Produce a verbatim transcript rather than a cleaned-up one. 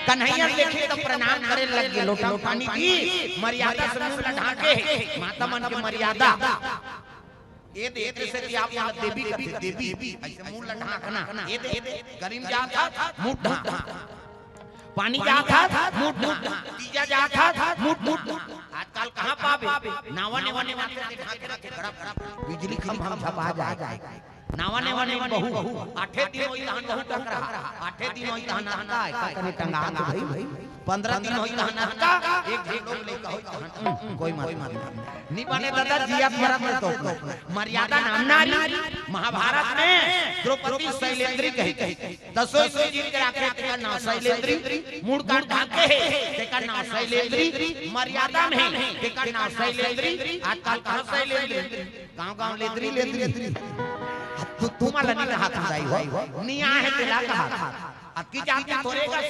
कन्हैया देखे त प्रणाम करे लग गे, लोटा पानी दी, मर्यादा से मुंह ला ढांके हे, माता मन के मर्यादा। ए दे, ए दे से कि आप मन देवी कथे, देवी, अइसे मुंह ला ढांकना। ए दे, ए दे, गली म जात हस, मुंह ढांक। पानी जात हस, मुंह ढांक। तीजा जात हस, मुंह ढांक। आजकल कहां पाबे? नावा नेवा नेवा से ढांके रखे, गड़प, गड़प। बिजली खंभा म झपा जाय। नावा नेवा नेवा बहू, आठे दिन होई तहन बहू टकरा, आठे दिन होई तहन अंता, का कने टंगा के भाई, पंद्रह दिन होई तहन अंता, एक झन लोग लइका होई तहन, हम्म, कोई मत, मत, मत। नी बने दादा, जिया मरत में तो अपना। मर्यादा नाम नारी, महाभारत में द्रौपदी शैलेंद्री कही, कही। दसों इंद्री जीत के राखे, तेकर नाव शैलेंद्री, मुड़ कान ढांके हे, तेकर नाव शैलेंद्री, मर्यादा में हे, तेकर नाव शैलेंद्री, आजकल कहां शैलेंद्री? गांव गांव लेदरी, लेदरी। तू, तू मला नी कहात हस दाई हो, नी आहे तेला कहात हस। अतकी जात थोरे का